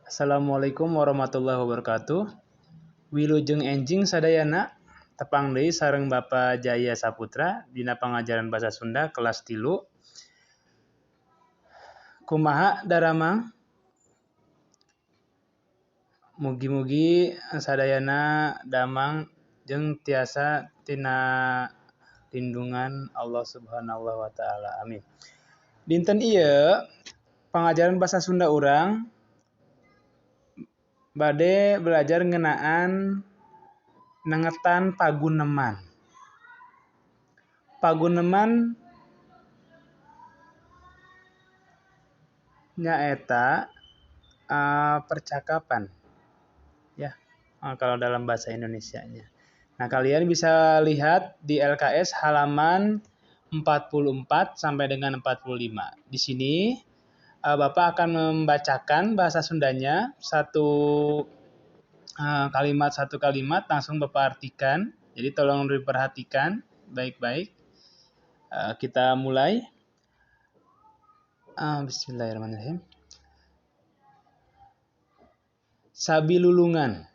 Assalamualaikum warahmatullahi wabarakatuh. Wilujeng enjing sadayana, tepang deui sareng Bapak Jaya Saputra dina pangajaran Basa Sunda kelas 3. Kumaha daramang? Mugi-mugi sadayana damang jeung tiasa tina lindungan Allah Subhanahu wa taala. Amin. Dinten ieu pangajaran Basa Sunda urang bade belajar ngeunaan nengetan paguneman. Paguneman nyaeta percakapan ya, kalau dalam bahasa Indonesianya. Nah, kalian bisa lihat di LKS halaman 44 sampai dengan 45. Di sini Bapak akan membacakan bahasa Sundanya satu kalimat langsung Bapak artikan. Jadi tolong diperhatikan baik-baik. Kita mulai. Bismillahirrahmanirrahim. Sabilulungan,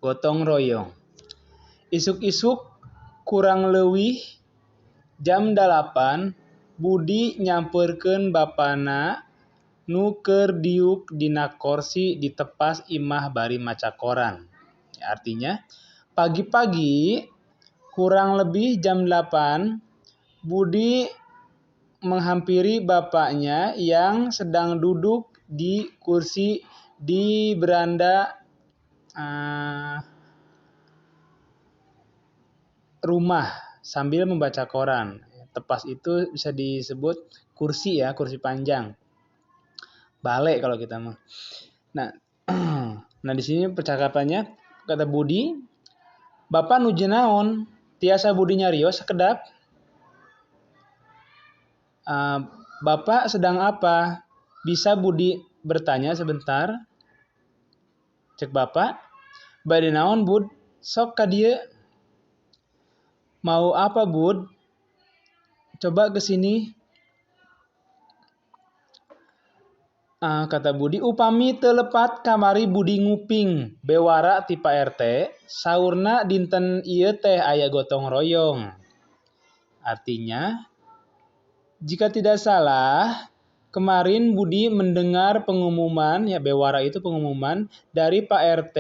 gotong royong. Isuk-isuk kurang leuwih jam 8 Budi nyamperkeun bapana nu keur diuk dina korsi di tepas imah bari maca koran. Artinya, pagi-pagi kurang lebih jam 8 Budi menghampiri bapaknya yang sedang duduk di kursi di beranda rumah sambil membaca koran. Tepas itu bisa disebut kursi ya, kursi panjang. Balik kalau kita mah. Nah, nah di sini percakapannya kata Budi, "Bapak nuju naon? Tiasa Budi nyarios sakedap?" Bapak sedang apa? Bisa Budi bertanya sebentar? Cek bapak, "Bade naon, Bud? Sok ka dieu." Mau apa, Bud? Coba ke sini. Kata Budi, upami teu lepat kamari Budi nguping bewara ti Pak RT, saurna dinten ieu teh aya gotong royong. Artinya, jika tidak salah, kemarin Budi mendengar pengumuman, ya bewara itu pengumuman dari Pak RT,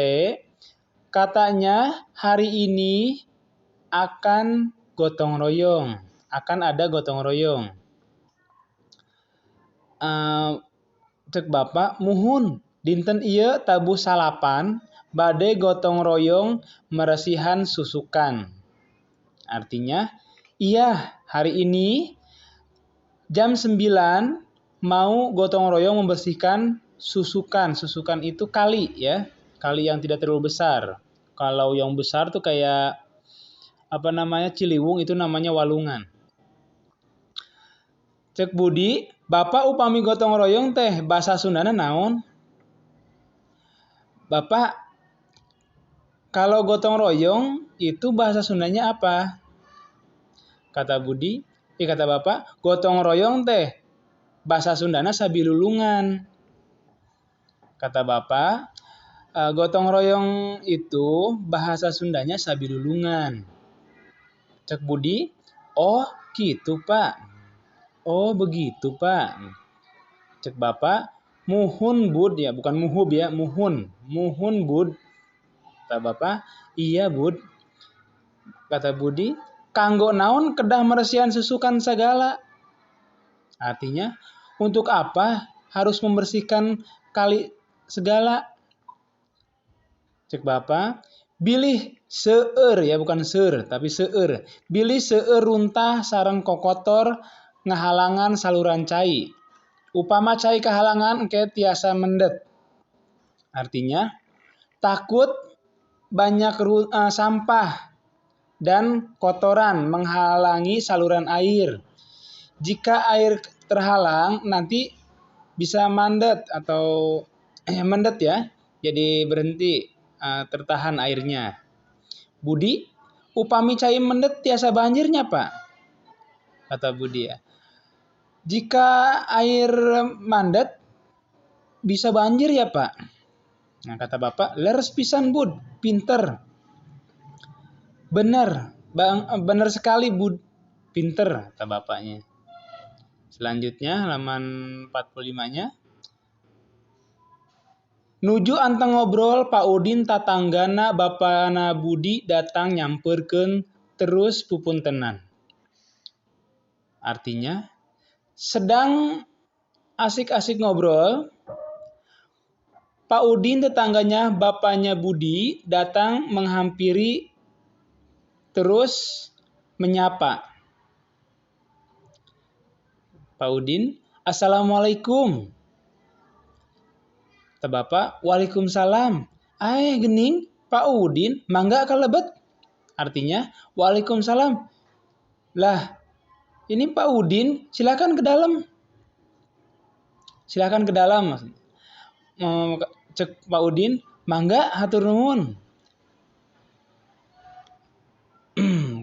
katanya hari ini akan gotong royong, akan ada gotong royong. Cek bapak, muhun dinten ieu tabuh 9 bade gotong royong meresihan susukan. Artinya, iya hari ini jam 9 mau gotong royong membersihkan susukan. Susukan itu kali ya, kali yang tidak terlalu besar. Kalau yang besar tuh kayak apa namanya Ciliwung, itu namanya walungan. Cek Budi, "Bapak upami gotong royong teh bahasa Sundana naon?" Bapak, kalau gotong royong itu bahasa Sundanya apa? Kata Budi, kata Bapak, gotong royong teh bahasa Sundana sabilulungan. Kata Bapak, gotong royong itu bahasa Sundanya sabilulungan. Cek Budi, "Oh gitu Pak. Oh begitu Pak." Cek Bapak, "Muhun Bud," ya bukan muhub ya, muhun. Muhun Bud. Kata Bapak, "Iya Bud." Kata Budi, "Kanggo naon kedah meresihan susukan segala?" Artinya, untuk apa harus membersihkan kali segala? Cek Bapak, bilih seueur ya, bukan seur tapi seueur. Bilih seueur runtah sareng kokotor ngahalangan saluran cai. Upama cai kahalangan engke tiasa mendet. Artinya, takut banyak sampah dan kotoran menghalangi saluran air. Jika air terhalang nanti bisa mandet atau mendet ya. Jadi berhenti, tertahan airnya. Budi, "Upami cai mendet tiasa banjirnya, Pak." Kata Budi ya. Jika air mandet bisa banjir ya Pak? Nah, kata bapak, leres pisan Bud, pinter. Benar, bang, benar sekali Bud, pinter, kata bapaknya. Selanjutnya halaman 45-nya. Nuju anteng ngobrol Pak Udin tatanggana bapana Budi datang nyamperkeun terus pupuntenan. Artinya sedang asik-asik ngobrol, Pak Udin tetangganya bapaknya Budi datang menghampiri terus menyapa. Pak Udin, "Assalamualaikum." Kata bapak, "Waalaikumsalam." Gening, Pak Udin, mangga kalebet. Artinya, waalaikumsalam. Lah, ini Pak Udin, silakan ke dalam. Silakan ke dalam. Cek Pak Udin, mangga hatur nuhun.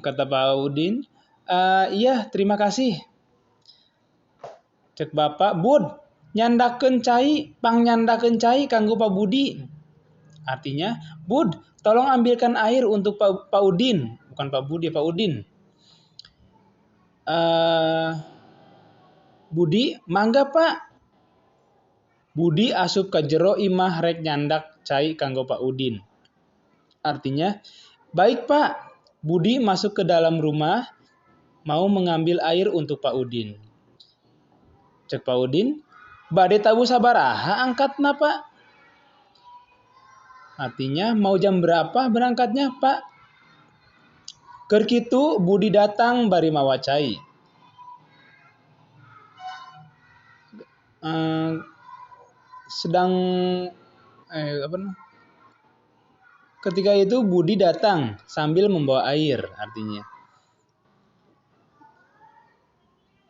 Kata Pak Udin, iya terima kasih. Cek bapak, Bud, nyandakeun cai, pang nyandakeun cai kanggo Pak Budi. Artinya, Bud, tolong ambilkan air untuk Pak Udin, bukan Pak Budi, Pak Udin. Budi, mangga Pak. Budi asup ka jero imah rek nyandak cai kanggo Pak Udin. Artinya, baik Pak. Budi masuk ke dalam rumah mau mengambil air untuk Pak Udin. Cek Pak Udin, bade tabuh sabaraha angkatna Pak? Artinya mau jam berapa berangkatnya Pak? Keur kitu Budi datang bari mawa cai. Ketika itu Budi datang sambil membawa air, artinya.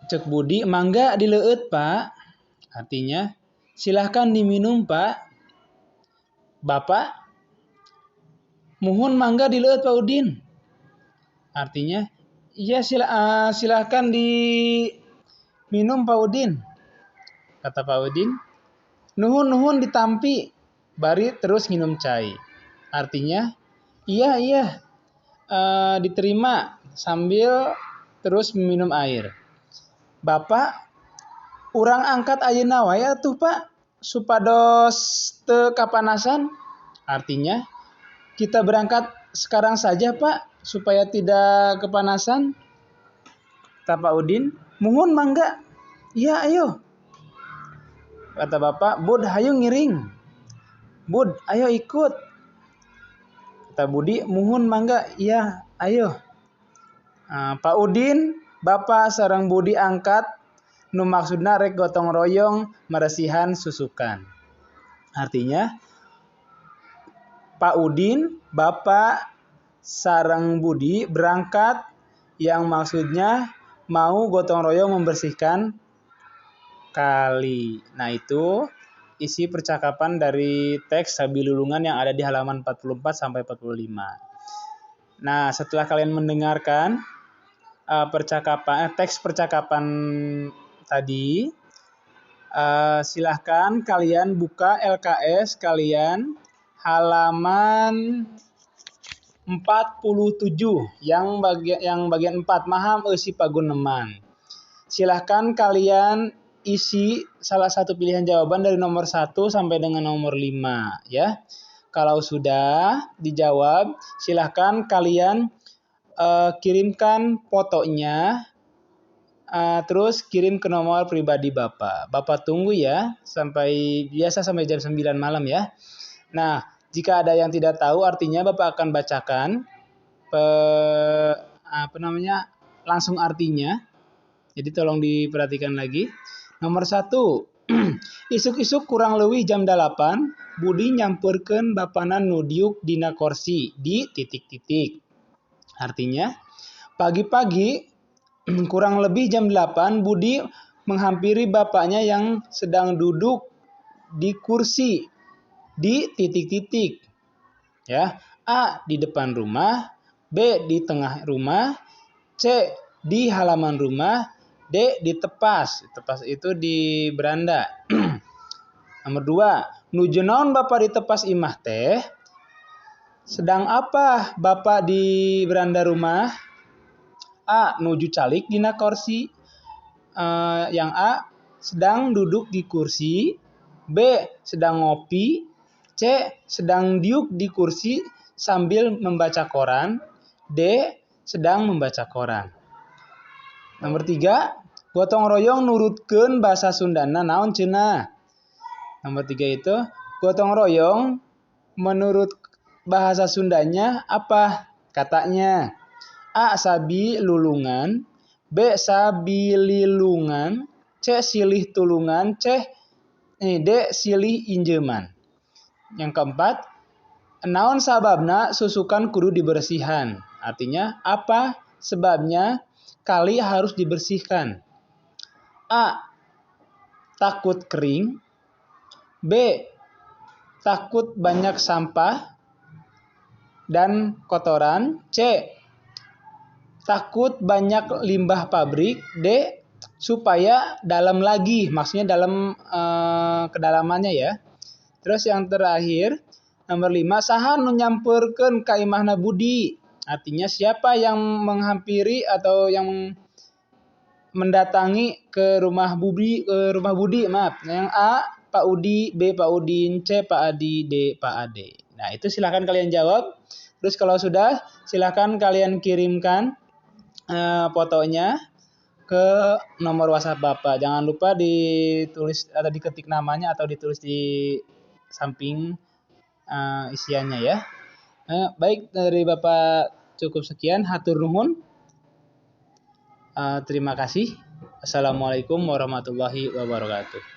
Cek Budi, mangga dileueut Pak. Artinya, silahkan diminum Pak. Bapak, muhun mangga dileueut Pak Udin. Artinya, iya silahkan diminum Pak Udin. Kata Pak Udin, nuhun-nuhun ditampi, bari terus minum cai. Artinya, iya diterima sambil terus minum air. Bapak, urang angkat ayeuna wae atuh Pak, supados teu kapanasan. Artinya, kita berangkat sekarang saja Pak, supaya tidak kepanasan. Kata Pak Udin, muhun mangga. Iya ayo. Kata bapak, Bud hayu ngiring. Bud ayo ikut. Kata Budi, muhun mangga. Iya ayo. Pak Udin, bapak sareng Budi angkat nu maksudna rek gotong royong meresihan susukan. Artinya, Pak Udin, bapak sareng Budi berangkat yang maksudnya mau gotong royong membersihkan kali. Nah, itu isi percakapan dari teks Sabilulungan yang ada di halaman 44 sampai 45. Nah, setelah kalian mendengarkan teks percakapan tadi, silahkan kalian buka LKS kalian halaman 47 yang bagian 4 maham eusi paguneman. Silahkan kalian isi salah satu pilihan jawaban dari nomor 1 sampai dengan nomor 5 ya. Kalau sudah dijawab, silahkan kalian kirimkan fotonya, terus kirim ke nomor pribadi Bapak. Bapak tunggu ya, sampai jam 9 malam ya. Nah, jika ada yang tidak tahu artinya Bapak akan bacakan langsung artinya. Jadi tolong diperhatikan lagi. Nomor 1, isuk-isuk kurang leuwih jam 8, Budi nyamperkeun bapana nu diuk dina kursi di titik-titik. Artinya, pagi-pagi kurang lebih jam 8, Budi menghampiri bapaknya yang sedang duduk di kursi di titik-titik. Ya, A di depan rumah, B di tengah rumah, C di halaman rumah, D di tepas. Tepas itu di beranda. Nomor 2, nuju naon Bapak ditepas imah teh? Sedang apa Bapak di beranda rumah? A. Nuju calik dina kursi. Yang A, sedang duduk di kursi. B. Sedang ngopi. C. Sedang diuk di kursi sambil membaca koran. D. Sedang membaca koran. Nomor 3, gotong royong nurutkeun bahasa Sundana naon cenah? Nomor 3 itu gotong royong menurut bahasa Sundanya apa? Katanya A. Sabi lulungan, B. Sabililungan, C. Silih tulungan, D. Silih injeman. Yang keempat, naon sababna susukan kudu dibersihan. Artinya apa sebabnya kali harus dibersihkan? A. Takut kering. B. Takut banyak sampah dan kotoran. C. Takut banyak limbah pabrik. D. Supaya dalam lagi, maksudnya dalam kedalamannya ya. Terus yang terakhir, nomor 5, saha nu nyamperkeun ka imahna Budi. Artinya siapa yang menghampiri atau yang mendatangi ke rumah Budi, maaf. Yang A, Pak Udi, B, Pak Udin, C, Pak Adi, D, Pak Ade. Nah, itu silakan kalian jawab. Terus kalau sudah, silakan kalian kirimkan fotonya ke nomor WhatsApp Bapak. Jangan lupa ditulis atau diketik namanya atau ditulis di samping isiannya ya. Baik, dari Bapak cukup sekian. Hatur nuhun. Terima kasih. Assalamualaikum warahmatullahi wabarakatuh.